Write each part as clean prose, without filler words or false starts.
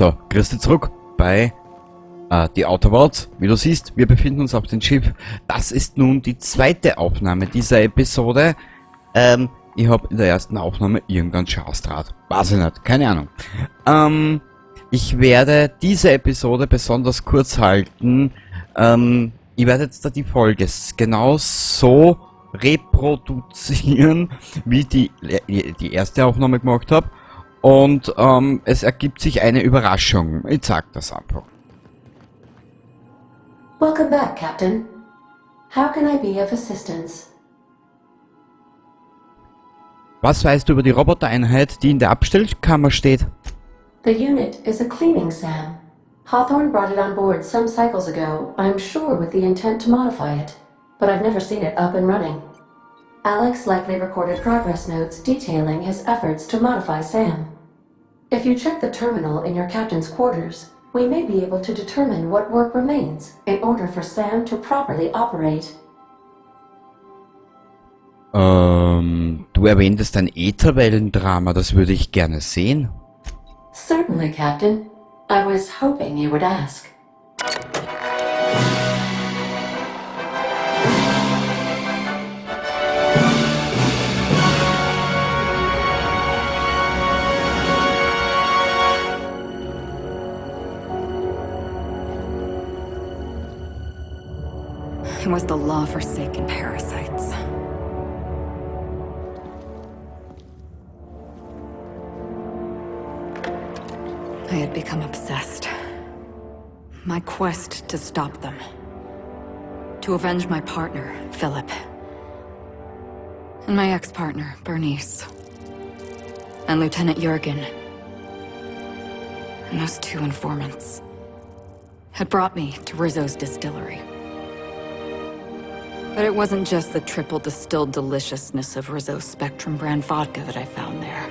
So, grüß dich zurück bei The Outer Worlds. Wie du siehst, wir befinden uns auf dem Schiff. Das ist nun die zweite Aufnahme dieser Episode. Ich habe in der ersten Aufnahme irgendeinen Scheißdraht. Weiß ich nicht, keine Ahnung. Ich werde diese Episode besonders kurz halten. Ich werde jetzt da die Folge genau so reproduzieren, wie die erste Aufnahme gemacht habe. Und es ergibt sich eine Überraschung. Ich sag das einfach. Welcome back, Captain. How can I be of assistance? Was weißt du über die Robotereinheit, die in der Abstellkammer steht? The unit is a cleaning SAM. Hawthorne brought it on board some cycles ago, I'm sure with the intent to modify it. But I've never seen it up and running. Alex likely recorded progress notes detailing his efforts to modify SAM. If you check the terminal in your captain's quarters, we may be able to determine what work remains in order for SAM to properly operate. Du erwähntest ein Ätherwellendrama, das würde ich gerne sehen. Certainly, Captain. I was hoping you would ask. It was the law-forsaken parasites. I had become obsessed. My quest to stop them. To avenge my partner, Philip. And my ex-partner, Bernice. And Lieutenant Jurgen. And those two informants. Had brought me to Rizzo's distillery. But it wasn't just the triple distilled deliciousness of Rizzo's Spectrum brand vodka that I found there.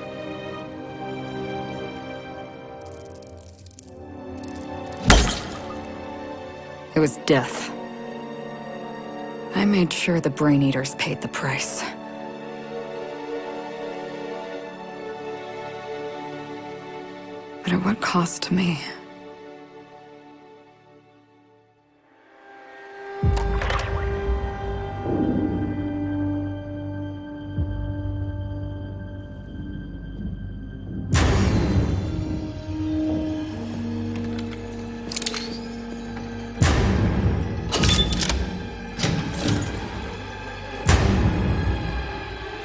It was death. I made sure the Brain Eaters paid the price. But at what cost to me?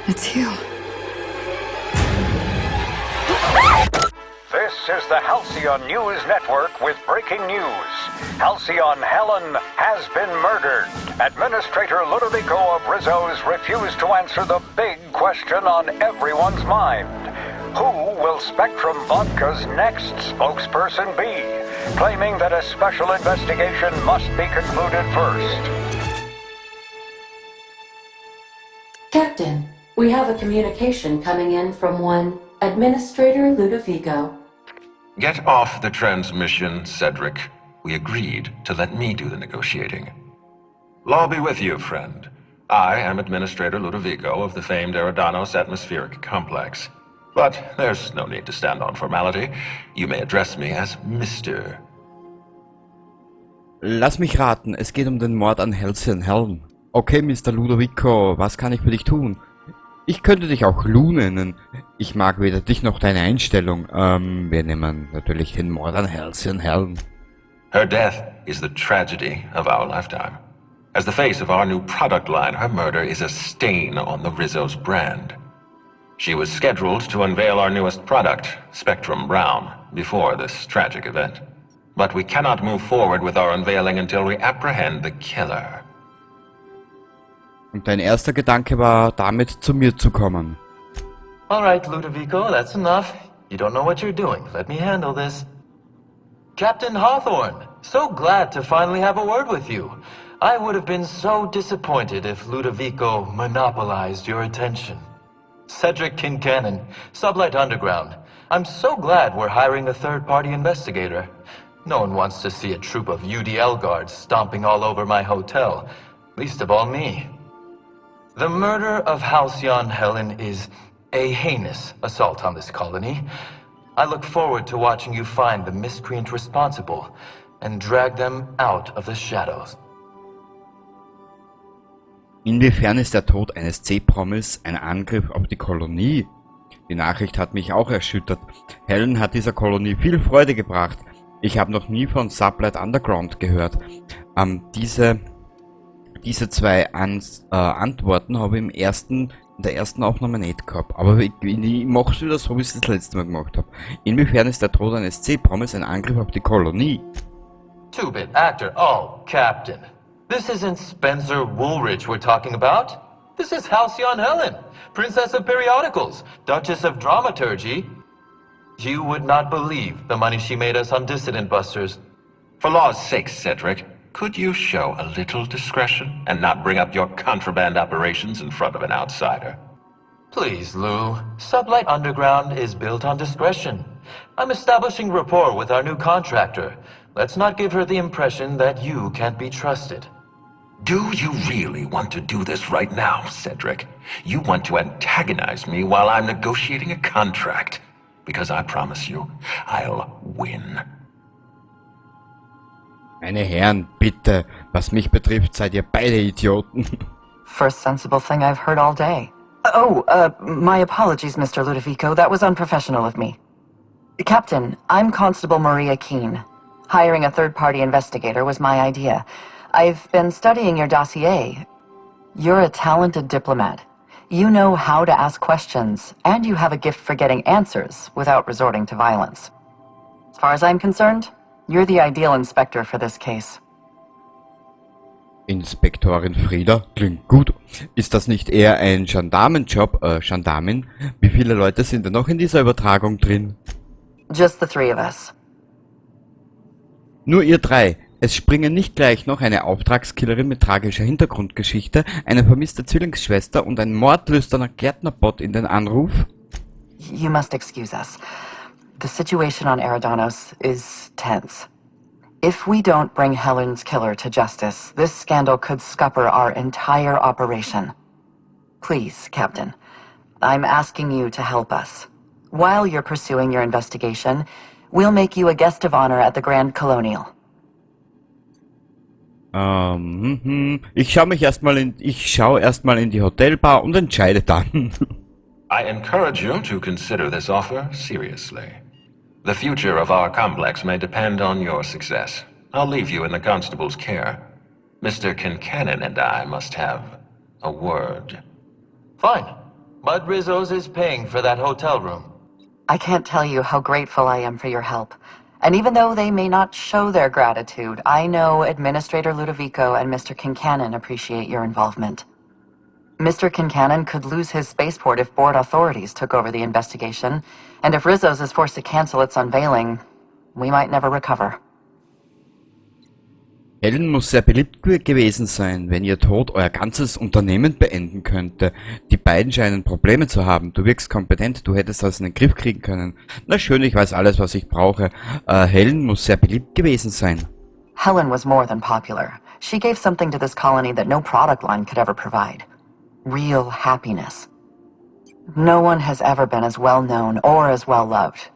It's you. This is the Halcyon News Network with breaking news. Halcyon Helen has been murdered. Administrator Ludovico of Rizzo's refused to answer the big question on everyone's mind. Who will Spectrum Vodka's next spokesperson be? Claiming that a special investigation must be concluded first. Captain, we have a communication coming in from one Administrator Ludovico. Get off the transmission, Cedric. We agreed to let me do the negotiating. Law be with you, friend. I am Administrator Ludovico of the famed Eridanos Atmospheric Complex. But there's no need to stand on formality. You may address me as Mr. Lass mich raten, es geht um den Mord an Halcyon Helen. Okay, Mr. Ludovico, was kann ich für dich tun? Ich könnte dich auch Lou nennen. Ich mag weder dich noch deine Einstellung. Wir nehmen natürlich den Mord an Halcyon Helen. Her death is the tragedy of our lifetime. As the face of our new product line, her murder is a stain on the Rizzo's brand. She was scheduled to unveil our newest product, Spectrum Brown, before this tragic event. But we cannot move forward with our unveiling until we apprehend the killer. Und dein erster Gedanke war, damit zu mir zu kommen. All right, Ludovico, that's enough. You don't know what you're doing. Let me handle this. Captain Hawthorne, so glad to finally have a word with you. I would have been so disappointed if Ludovico monopolized your attention. Cedric Kincannon, Sublight Underground. I'm so glad we're hiring a third-party investigator. No one wants to see a troop of UDL guards stomping all over my hotel, least of all me. The murder of Halcyon Helen is a heinous assault on this colony. I look forward to watching you find the miscreant responsible and drag them out of the shadows. Inwiefern ist der Tod eines C-Promis ein Angriff auf die Kolonie? Die Nachricht hat mich auch erschüttert. Helen hat dieser Kolonie viel Freude gebracht. Ich habe noch nie von Sublight Underground gehört. Diese zwei Ans Antworten habe ich in der ersten Aufnahme nicht gehabt. Aber ich mache es wieder so, wie ich es das letzte Mal gemacht habe. Inwiefern ist der Tod eines C-Promis ein Angriff auf die Kolonie? Two-bit actor, oh, Captain. This isn't Spencer Woolrich we're talking about. This is Halcyon Helen, Princess of Periodicals, Duchess of Dramaturgy. You would not believe the money she made us on Dissident Busters. For law's sake, Cedric, could you show a little discretion and not bring up your contraband operations in front of an outsider? Please, Lou. Sublight Underground is built on discretion. I'm establishing rapport with our new contractor. Let's not give her the impression that you can't be trusted. Do you really want to do this right now, Cedric? You want to antagonize me while I'm negotiating a contract? Because I promise you, I'll win. Meine Herren, bitte, was mich betrifft, seid ihr beide Idioten. First sensible thing I've heard all day. Oh, my apologies, Mr. Ludovico. That was unprofessional of me. Captain, I'm Constable Maria Keene. Hiring a third-party investigator was my idea. I've been studying your dossier. You're a talented diplomat. You know how to ask questions, and you have a gift for getting answers without resorting to violence. As far as I'm concerned, you're the ideal inspector for this case. Inspektorin Frieda, klingt gut. Ist das nicht eher ein Gendarmenjob, Gendarmin? Wie viele Leute sind denn noch in dieser Übertragung drin? Just the three of us. Nur ihr drei. Es springen nicht gleich noch eine Auftragskillerin mit tragischer Hintergrundgeschichte, eine vermisste Zwillingsschwester und ein mordlüsterner Gärtnerbot in den Anruf? You must excuse us. The situation on Eridanos is tense. If we don't bring Helen's killer to justice, this scandal could scupper our entire operation. Please, Captain, I'm asking you to help us. While you're pursuing your investigation, we'll make you a guest of honor at the Grand Colonial. Ich schaue erstmal in die Hotelbar und entscheide dann. I encourage you to consider this offer seriously. The future of our complex may depend on your success. I'll leave you in the constable's care. Mr. Kincannon and I must have a word. Fine. But Rizzo's is paying for that hotel room. I can't tell you how grateful I am for your help. And even though they may not show their gratitude, I know Administrator Ludovico and Mr. Kincannon appreciate your involvement. Mr. Kincannon could lose his spaceport if board authorities took over the investigation, and if Rizzo's is forced to cancel its unveiling, we might never recover. Helen muss sehr beliebt gewesen sein, wenn ihr Tod euer ganzes Unternehmen beenden könnte. Die beiden scheinen Probleme zu haben. Du wirkst kompetent, du hättest das in den Griff kriegen können. Na schön, ich weiß alles, was ich brauche. Helen muss sehr beliebt gewesen sein. Helen was more than popular. She gave something to this colony that no product line could ever provide. Real happiness. No one has ever been as well known or as well loved.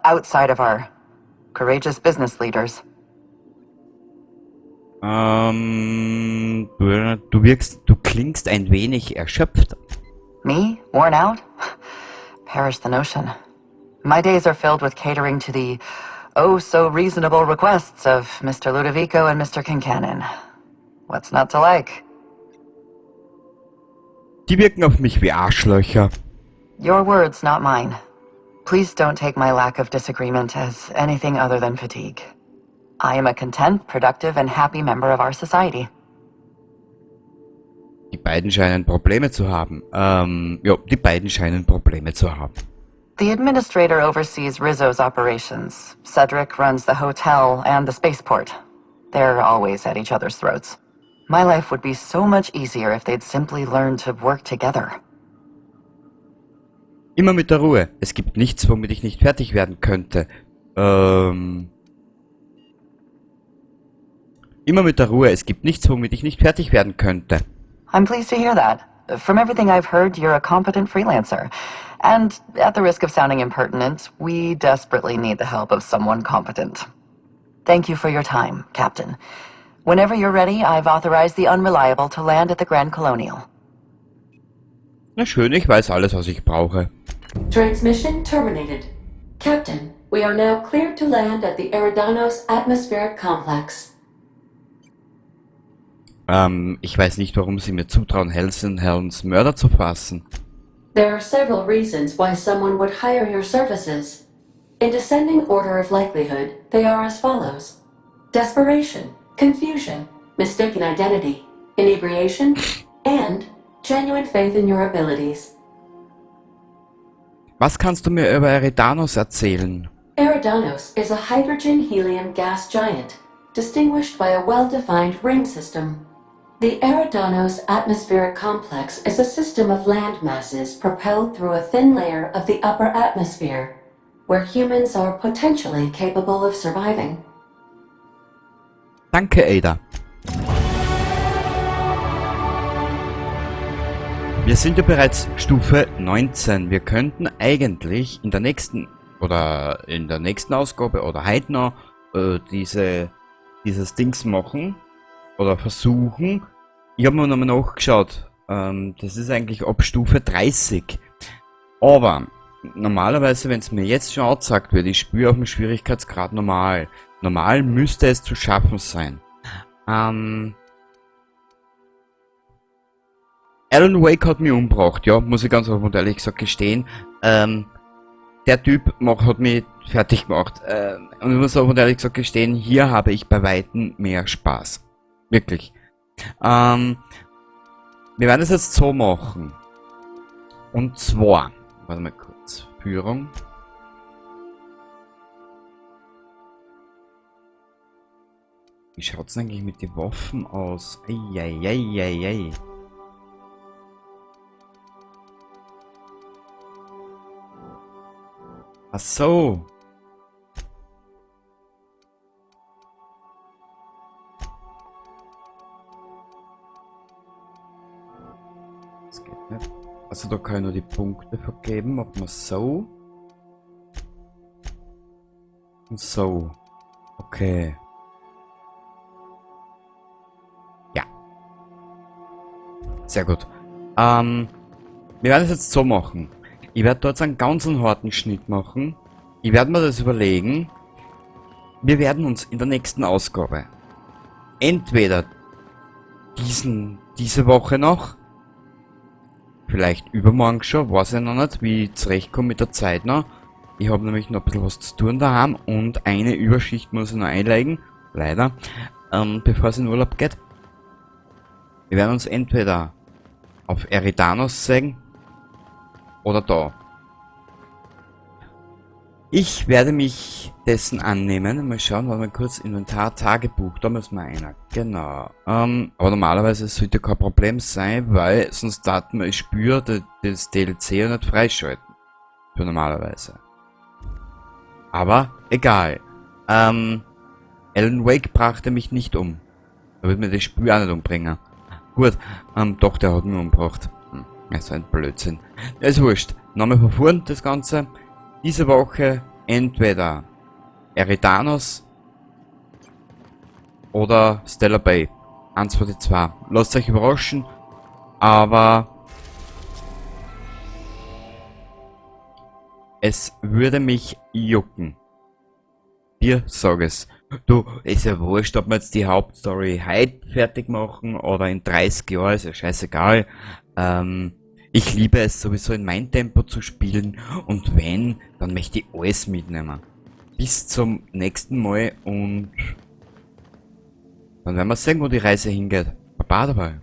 Outside of our courageous business leaders. Du klingst ein wenig erschöpft. Me? Worn out? Perish the notion. My days are filled with catering to the oh so reasonable requests of Mr. Ludovico and Mr. Kincannon. What's not to like? Die wirken auf mich wie Arschlöcher. Your words, not mine. Please don't take my lack of disagreement as anything other than fatigue. I am a content, productive, and happy member of our society. Die beiden scheinen Probleme zu haben. Ja, die beiden scheinen Probleme zu haben. The administrator oversees Rizzo's operations. Cedric runs the hotel and the spaceport. They're always at each other's throats. My life would be so much easier if they'd simply learn to work together. Immer mit der Ruhe. Es gibt nichts, womit ich nicht fertig werden könnte. Immer mit der Ruhe. Es gibt nichts, womit ich nicht fertig werden könnte. I'm pleased to hear that. From everything I've heard, you're a competent freelancer. And at the risk of sounding impertinent, we desperately need the help of someone competent. Thank you for your time, Captain. Whenever you're ready, I've authorized the Unreliable to land at the Grand Colonial. Na schön, ich weiß alles, was ich brauche. Transmission terminated. Captain, we are now cleared to land at the Eridanos Atmospheric Complex. Ich weiß nicht, warum sie mir zutrauen, Halcyon Helens Mörder zu fassen. There are several reasons why someone would hire your services. In descending order of likelihood, they are as follows: desperation, confusion, mistaken identity, inebriation, and genuine faith in your abilities. Was kannst du mir über Eridanos erzählen? Eridanos is a hydrogen-helium gas giant, distinguished by a well-defined ring system. The Eridanos atmospheric complex is a system of land masses propelled through a thin layer of the upper atmosphere, where humans are potentially capable of surviving. Danke, Ada. Wir sind ja bereits Stufe 19. Wir könnten eigentlich in der nächsten oder in der nächsten Ausgabe oder heute noch dieses Dings machen oder versuchen. Ich habe mir nochmal nachgeschaut. Das ist eigentlich ab Stufe 30. Aber normalerweise, wenn es mir jetzt schon angezeigt wird, ich spüre auf dem Schwierigkeitsgrad normal. Normal müsste es zu schaffen sein. Alan Wake hat mich umgebracht, ja, muss ich ganz offen und ehrlich gesagt gestehen. Der Typ hat mich fertig gemacht. Und ich muss offen und ehrlich gesagt gestehen, hier habe ich bei Weitem mehr Spaß. Wirklich. Wir werden es jetzt so machen. Und zwar, warte mal kurz, Führung. Wie schaut's denn eigentlich mit den Waffen aus? Eieieiei. Ach so. Das geht nicht. Also da kann ich nur die Punkte vergeben, ob man so und so. Okay. Ja. Sehr gut. Wir werden es jetzt so machen. Ich werde dort einen ganz harten Schnitt machen. Ich werde mir das überlegen. Wir werden uns in der nächsten Ausgabe entweder diese Woche noch, vielleicht übermorgen schon, weiß ich noch nicht, wie ich zurechtkomme mit der Zeit noch. Ich habe nämlich noch ein bisschen was zu tun daheim und eine Überschicht muss ich noch einlegen, leider, bevor es in Urlaub geht. Wir werden uns entweder auf Eridanos sehen oder da. Ich werde mich dessen annehmen. Mal schauen, warte mal kurz. Inventar, Tagebuch, da müssen wir einer. Genau. Aber normalerweise sollte kein Problem sein, weil sonst daten wir, ich spüre das DLC ja nicht freischalten. Für normalerweise. Aber egal. Alan Wake brachte mich nicht um. Da wird mir das Spür auch nicht umbringen. Gut, doch, der hat mich umgebracht. Das ist ein Blödsinn. Ja, ist wurscht. Nochmal verfuhren das Ganze. Diese Woche entweder Eridanos oder Stellar Bay. 1, 2, 2. Lasst euch überraschen, aber es würde mich jucken. Dir sag es. Du, ist ja wurscht, ob wir jetzt die Hauptstory heute fertig machen oder in 30 Jahren, ist ja scheißegal. Ich liebe es sowieso in mein Tempo zu spielen und wenn, dann möchte ich alles mitnehmen. Bis zum nächsten Mal und dann werden wir sehen, wo die Reise hingeht. Baba dabei.